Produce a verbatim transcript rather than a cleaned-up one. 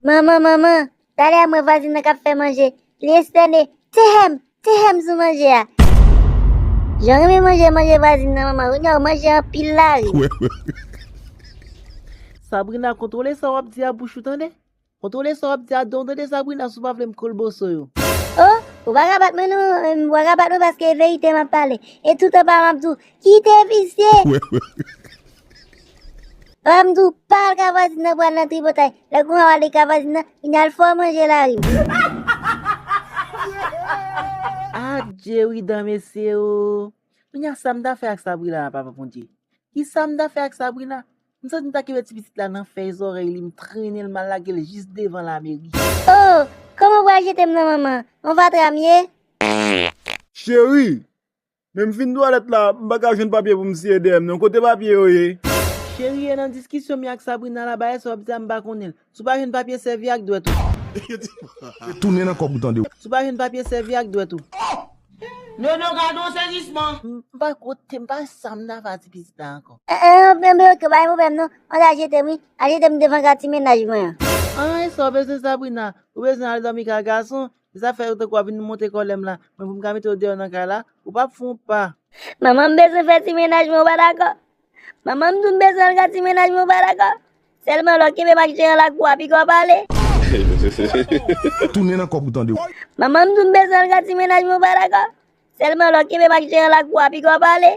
Manman, manman, talè a m wè vwazin nan k ap fè manje. Li estène, "Tehèm, tehèm" sou manje a. Jan renmen manje, manje vwazin nan, manman. Kounye a, w manje anpil lari. Sabrina, kontwole sa w ap di a bouch ou, tande. Kontwole sa w ap di a, don tande Sabrina, si w pa vle m kolboso yo. Oh, ou pa ka bat mwen non, em, ou pa ka bat mwen paske e verite m ap pale. E toutan pa m ap di w, kite visye. Ou pa m di w, pa al ka vwazin nan pou al nan tripotay. Lè kounye a w ale ka vwazin nan, vin al fè w manje lari. Ah, Jerry dan mesye o. Kounye a sa m ta fè ak Sabrina a, papa Bondye? Kisa m ta fè ak Sabrina? M santi m ta kenbe ti pitit la nan fèy zòrèy li, m trennen l, m al lage l jis devan lameri. Oh, kòman w pral jete m nan manman? On fatra m ye? Cheri, men m fin twalèt la, m pa ka jwenn papye pou m siye dèyè m non. Kote papye yo ye? Cheri, e nan diskisyon m ye ak Sabrina la, bagay sa w ap di a m pa konnen l. Si w pa jwenn papye, sèvi ak dwèt ou. Tounen nan kòb ou tande. Si w pa jwenn papye, sèvi ak dwèt ou. Nono, gade yon sezisman. M pa kote, m pa sa m ta fè a ti pitit la ankò. Eh, eh, men, men, ok, pa gen pwoblèm non. Ann al jete m wi. Al jete m devan gad ti mennaj mwen an. An, e sa w bezwen Sabrina? Ou bezwen al dòmi kay gason? Se sa fè yo tankou w ap vin monte kòlè m la. Mwen pou m ka mete w deyò nan kay la, ou p ap fè yon pa. Manman, m bezwen fè ti mennaj mwen, ou pa dakò? Manman, m di w m bezwen al gad ti mennaj mwen, ou pa dakò? Sèlman lè w kenbe m ak jeran lakou a, piga w pale. Tounen nan kòb ou tande. Manman, m di w m bezwen al gad ti mennaj mwen, ou pa dakò? Sèlman lè w kenbe m ak jeran lakou a, piga w pale.